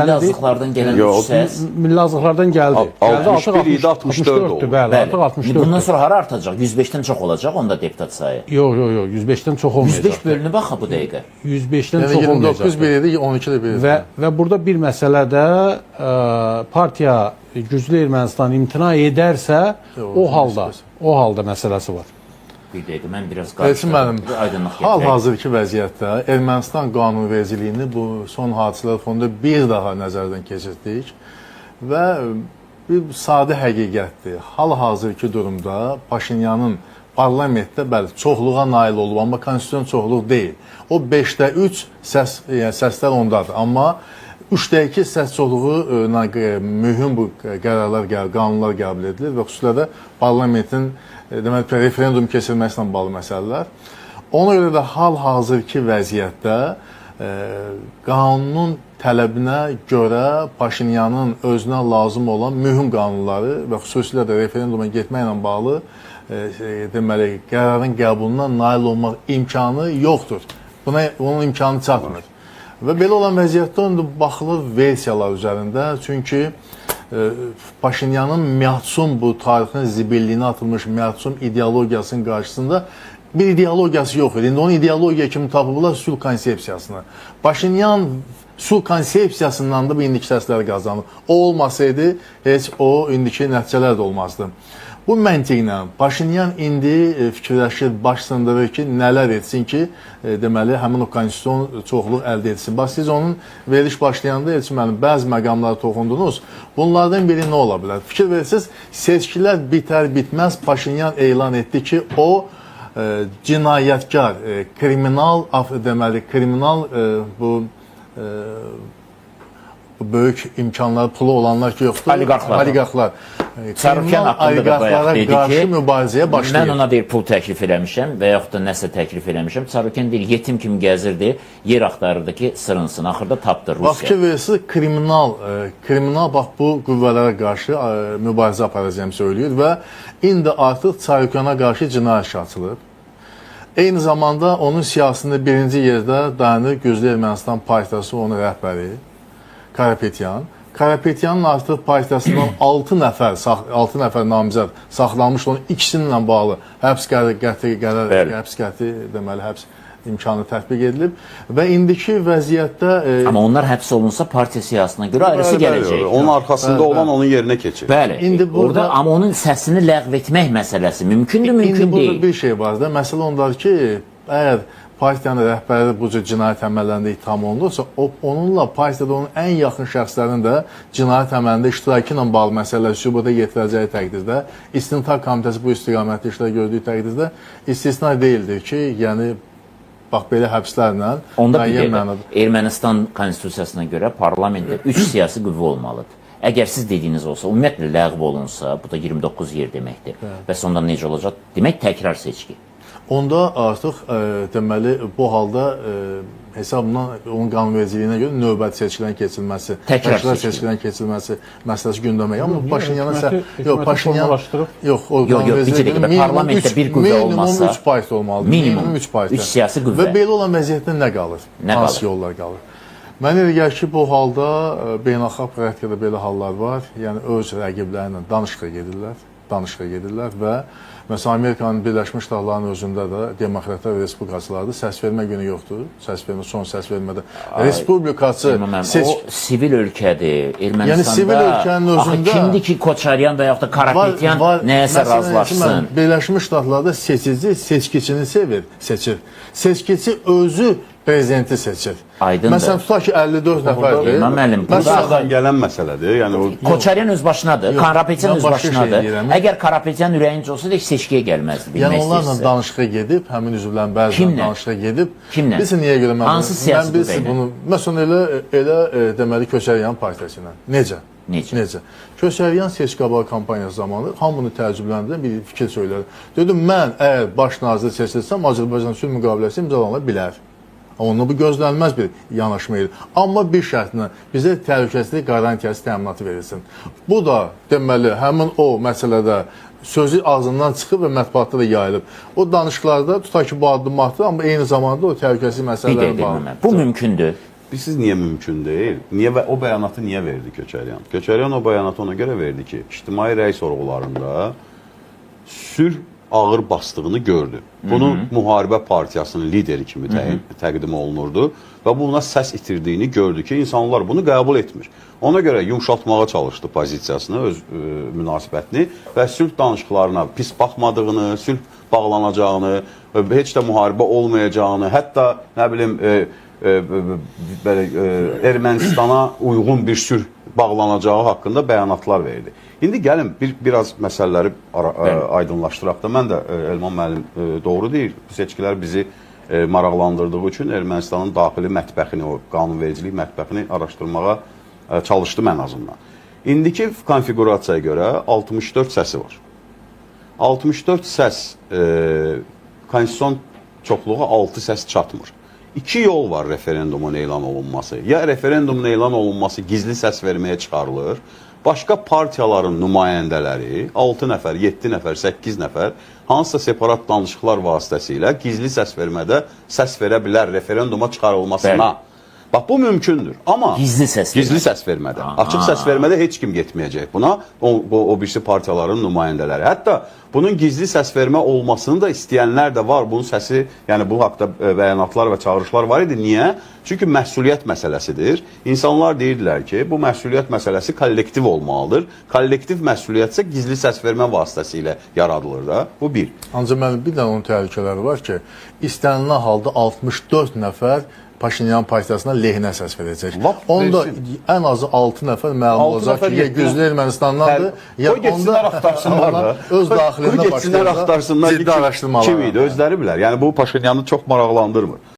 Milli azlıqlardan gələn Yox, 3 səs. Milli azlıqlardan gəldi. Gəldi, 61 idi, 64 64-dür, oldu. bəli, Bəli. artıq 64-dür. Bundan sonra hara artacaq? 105-dən çox olacaq onda deputat sayı. Yox, yox, yox, 105-dən çox olmayacaq. 105 bölünüb axı bu dəqiqə. 105-dən Yəni çox 29 olmayacaq. bir idi, 12 də bir idi. Və burada bir məsələ də partiya güclü Ermənistan imtina edərsə, Yox, o halda, o halda məsələsi var. Bir dəqiqə mən biraz Elçin qarışdırdım. müəllim, Bir aydınlıq gətirək. hal-hazırki vəziyyətdə Ermənistan qanunvericiliyini bu son hadisələr fonunda bir daha nəzərdən keçirtdik və bir sadə həqiqətdir. Hal-hazırki durumda Paşinyanın parlamentdə bəli çoxluğa nail olub, amma konstitusion çoxluq deyil. O 5-də 3 səs, yəni səslər ondadır, amma 3-də 2 səs çoxluğu mühüm bu qərarlar, qanunlar qəbul edilir və xüsusilə də parlamentin deməli referendum keçirilməsi ilə bağlı məsələlər. Ona görə də hal-hazırki vəziyyətdə qanunun tələbinə görə Paşinyanın özünə lazım olan mühüm qanunları və xüsusilə də referenduma getməklə bağlı deməli qərarın qəbuluna nail olmaq imkanı yoxdur. Buna onun imkanı çatmır. Və belə olan vəziyyətdə onda baxılır versiyalar üzərində. Çünki Paşinyanın məhsum bu tarixin zibilliyinə atılmış məhsum ideologiyasının qarşısında bir ideologiyası yox idi. İndi onu ideologiya kimi tapıblar sülh konsepsiyasını. Paşinyan sülh konsepsiyasından da bu indiki səsləri qazanır. O olmasaydı heç o indiki nəticələr də olmazdı. Bu məntiqlə Paşinyan indi fikirləşir, baş sındırır ki, nələr etsin ki, deməli həmin o konstitusion çoxluq əldə etsin. Bax siz onun veriliş başlayanda Elçin müəllim bəzi məqamlara toxundunuz. Bunlardan biri nə ola bilər? Fikir verirsiniz, seçkilər bitər-bitməz Paşinyan elan etdi ki, o cinayətkar, kriminal, deməli kriminal bu bu böyük imkanları, pulu olanlar ki yoxdur. Oliqarxlar. Oliqarxlar. Çarukyan Kriminal haqqında da bayaq oliqarxlara dedi qarşı ki, mübarizəyə başlayır. Mən ona deyir pul təklif eləmişəm və yaxud da nəsə təklif eləmişəm. Çarukyan deyir yetim kimi gəzirdi, yer axtarırdı ki, sırınsın. Axırda tapdı Bax Rusiya. fikir verirsiniz, kriminal, kriminal bax bu qüvvələrə qarşı mübarizə aparacağım söyləyir və indi artıq Çarukyana qarşı cinayət işi açılıb. Eyni zamanda onun siyasında birinci yerdə dayanır Güclü Ermənistan Partiyası, onun rəhbəri Karapetyan. Karapetyanın artıq partiyasından 6 nəfər 6 nəfər namizəd saxlanmış, onun ikisi ilə bağlı həbs qəti qəti qərar Bəli. həbs qəti deməli həbs imkanı tətbiq edilib və indiki vəziyyətdə Amma onlar həbs olunsa partiya siyahısına görə ayrısı Bəli, bəli, gələcək. Onun arxasında olan onun yerinə keçir. Bəli. İndi burada- orada amma onun səsini ləğv etmək məsələsi mümkündür, mümkün İndi burada deyil. bir şey var da, məsələ ondadır ki, əgər partiyanın rəhbəri bu cür cinayət əməllərində ittiham olunursa, onunla partiyada onun ən yaxın şəxslərin də cinayət əməlində iştirakı ilə bağlı məsələlər sübuta yetirəcəyi təqdirdə, İstintaq Komitəsi bu istiqamətdə işlər gördüyü təqdirdə istisna deyildir ki, yəni bax belə həbslərlə Onda bir müəyyən dəqiqə. mənada Ermənistan konstitusiyasına görə parlamentdə 3 siyasi qüvvə olmalıdır. Əgər siz dediyiniz olsa, ümumiyyətlə ləğv olunsa, bu da 29 yer deməkdir. Bəs onda necə olacaq? Demək təkrar seçki. Onda artıq deməli bu halda hesabla onun qanunvericiliyinə görə növbəti seçkilərin keçirilməsi, Təkrar seçki. seçkilərin keçirilməsi məsələsi gündəmə. Amma Yox, Paşinyana hökuməti- yox, hökuməti Paşinyan formalaşdırıb- yox, o Yox, yox, bir qanunvericiliyə dəqiqə, görə minimum parlamentdə üç- bir qüvvə minimum olmasa- 3 partiya olmalıdır. Minimum 3 partiya. üç siyasi qüvvə. Və belə olan vəziyyətdə nə qalır? Nə Hansı qalır? yollar qalır? Mənə elə gəlir ki, bu halda beynəlxalq praktikada belə hallar var. Yəni öz rəqibləri ilə danışığa gedirlər, danışığa gedirlər və məsələn Amerikanın Birləşmiş Ştatlarının özündə də demokratlar və respublikaçılarda səs vermə günü yoxdur. Səs vermə, son səs vermədə respublikaçı Elman müəllim, seç o sivil ölkədir. Ermənistanda Yəni sivil ölkənin axı özündə- kimdir ki Koçaryan və yaxud da Karapetyan nəyəsə Məsələn, razılaşsın? mən Birləşmiş Ştatlarda seçici seçkiçini sevir, seçir. Seçkiçi özü prezidenti seçir. Aydındır. Məsələn, tutaq ki 54 nəfərdir. Elman müəllim, burada- Məsələn, Buradan gələn məsələdir. Yəni o Koçaryan öz başınadır, Yox, Karapetyan mən öz başqa şey başınadır. deyirəm. Əgər Karapetyan ürəyincə olsaydı heç seçkiyə gəlməzdi, Yəni bilmək onlarla istəyirsə. danışığa gedib, həmin üzvlərin bəziləri Kimlə? danışığa gedib. Kimlə? Bilirsin niyə görə mən Hansı siyasi mən bilirsin qüvvə ilə? bunu. Məsələn elə deməli Köçəryan partiyası ilə. Necə? Necə? Necə? Köçəryan seçki qabağı kampaniyası zamanı hamını təəccübləndirən bir fikir söylədi. Dedi mən əgər baş nazir seçilsəm Azərbaycan sülh müqaviləsi imzalana bilər. Amma onda bu gözlənilməz bir yanaşma idi. Amma bir şərtlə bizə təhlükəsizlik qarantiyası təminatı verilsin. Bu da deməli həmin o məsələdə sözü ağzından çıxıb və mətbuatda da yayılıb. O danışıqlarda tutaq ki, bu addım atdı, amma eyni zamanda o təhlükəsizlik Bir məsələləri dəqiqə bağlı. Elman müəllim, bu mümkündür. Bilirsiniz niyə mümkün deyil? Niyə və o bəyanatı niyə verdi Köçəryan? Köçəryan o bəyanatı ona görə verdi ki, ictimai rəy sorğularında sülh ağır bastığını gördü. Bunu müharibə partiyasının lideri kimi təqdim olunurdu və buna səs itirdiyini gördü ki, insanlar bunu qəbul etmir. Ona görə yumşaltmağa çalışdı pozisiyasını, öz münasibətini və sülh danışıqlarına pis baxmadığını, sülh bağlanacağını, heç də müharibə olmayacağını, hətta nə bilim belə Ermənistana uyğun bir sülh bağlanacağı haqqında bəyanatlar verdi. İndi gəlin biraz məsələləri aydınlaşdıraq da. Mən də Elman müəllim doğru deyir. Bu seçkilər bizi maraqlandırdığı üçün Ermənistanın daxili mətbəxini, o qanunvericilik mətbəxini araşdırmağa çalışdım ən azından. İndiki konfiqurasiyaya görə 64 səsi var. 64 səs konstitusion çoxluğa 6 səs çatmır. İki yol var referendumun elan olunması. Ya referendumun elan olunması gizli səs verməyə çıxarılır. Başqa partiyaların nümayəndələri 6 nəfər, 7 nəfər, 8 nəfər hansısa separat danışıqlar vasitəsilə gizli səs vermədə səs verə bilər referenduma çıxarılmasına. Bəli. Bax bu mümkündür. Amma Gizli səs gizli vermə. səs vermədə. Açıq səs vermədə heç kim getməyəcək buna. O birisi partiyaların nümayəndələri. Hətta bunun gizli səs vermə olmasını da istəyənlər də var. Bunun səsi, yəni bu haqda bəyanatlar və çağırışlar var idi. Niyə? Çünki məsuliyyət məsələsidir. İnsanlar deyirdilər ki, bu məsuliyyət məsələsi kollektiv olmalıdır. Kollektiv məsuliyyət isə gizli səs vermə vasitəsilə yaradılır da. Bu bir. Ancaq mənim bir dənə onun təhlükələri var ki, istənilən halda 64 nəfər Paşinyan partiyasına lehinə səs verəcək. Lap Onda versin. ən azı 6 nəfər məlum Altı olacaq nəfər, ki, ya yeddi güclü Ermənistandandır, ya Qoy getsinlər axtarsınlar da. öz daxilində Qoy getsinlər başlayacaq axtarsınlar ki, ciddi araşdırmalar. Kim idi? Özləri bilər. Yəni bu Paşinyanı çox maraqlandırmır.